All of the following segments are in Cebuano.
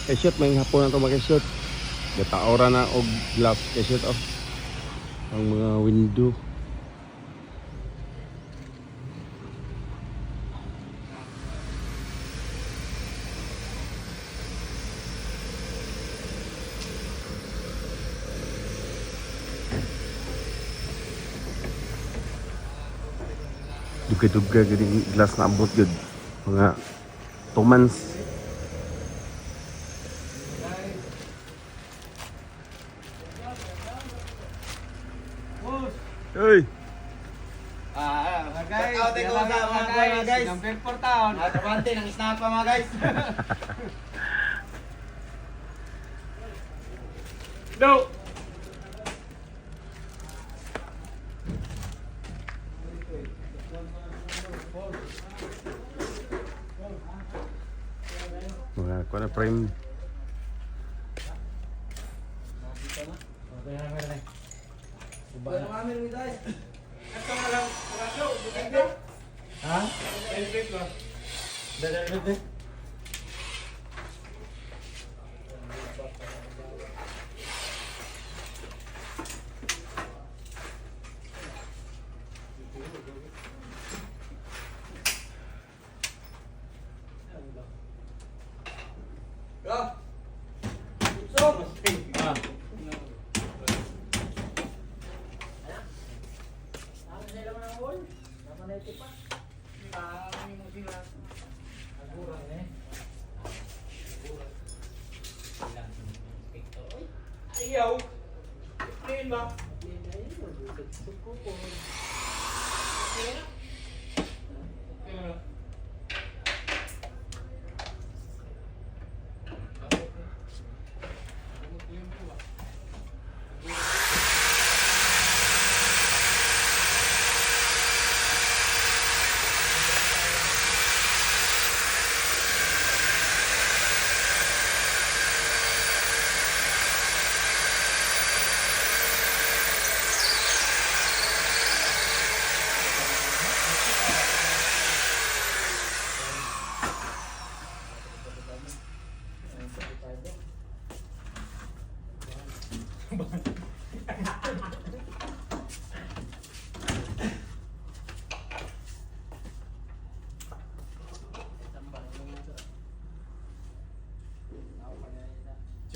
Kay shoot, may hapon na to mga shoot. Gataora na og glass kay shoot oh. Ang mga window. Dugay-dugay gid yung glass na abot gud. Mga 2 months. Hey! Ah, mga guys. Shout out kay Kusa, mga guys. Number 4 taon. Mga trabante, nang snap pa mga guys. Do. Mga kuha na frame. Ha? Dada. Ah. Ayaw. Plain ba?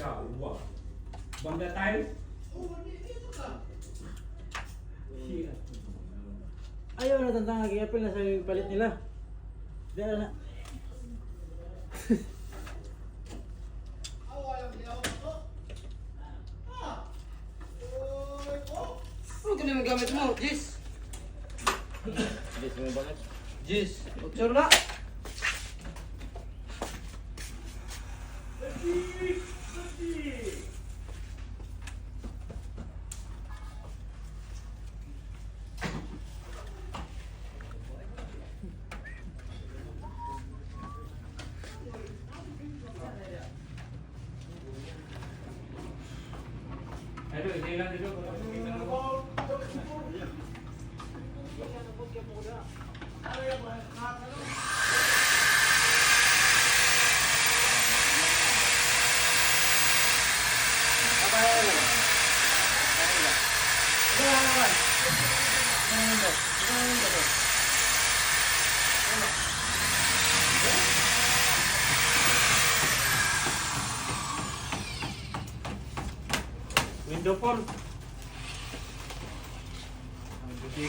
Jawa. Bangga tayo. Ayaw na tantang agi-apil na sa palit nila. Di na. Ano ka naman gamit mo? Jis! Jis, picture na! Ano, hindi lang dito. Window 4.